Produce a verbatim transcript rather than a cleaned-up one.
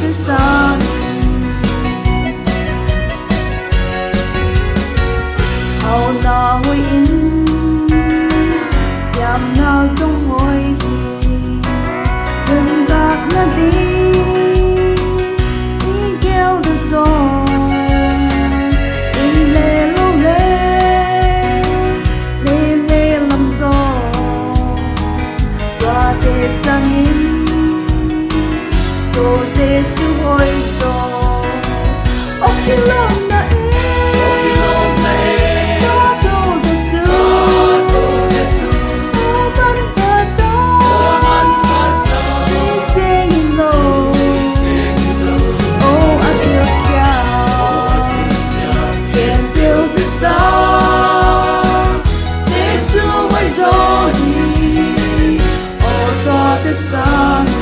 Kisang. Auna hoih in, siamna zong hoih hi. Tun dak na ding, i gel da zong. I le lo le, le le lam zong. Tuate sangin, tuate chu hoih zaw. Aw kilawm na e, aw kilawm na e. Ka Tou Jesu, ka Tou Jesu. Aw man pha ta, aw man pha ta. Seng in lo, seng in lo. Aw a thil kia, aw a thil kia. Ken pil te sa, Jesu mai zaw hi. Aw tuate sangin.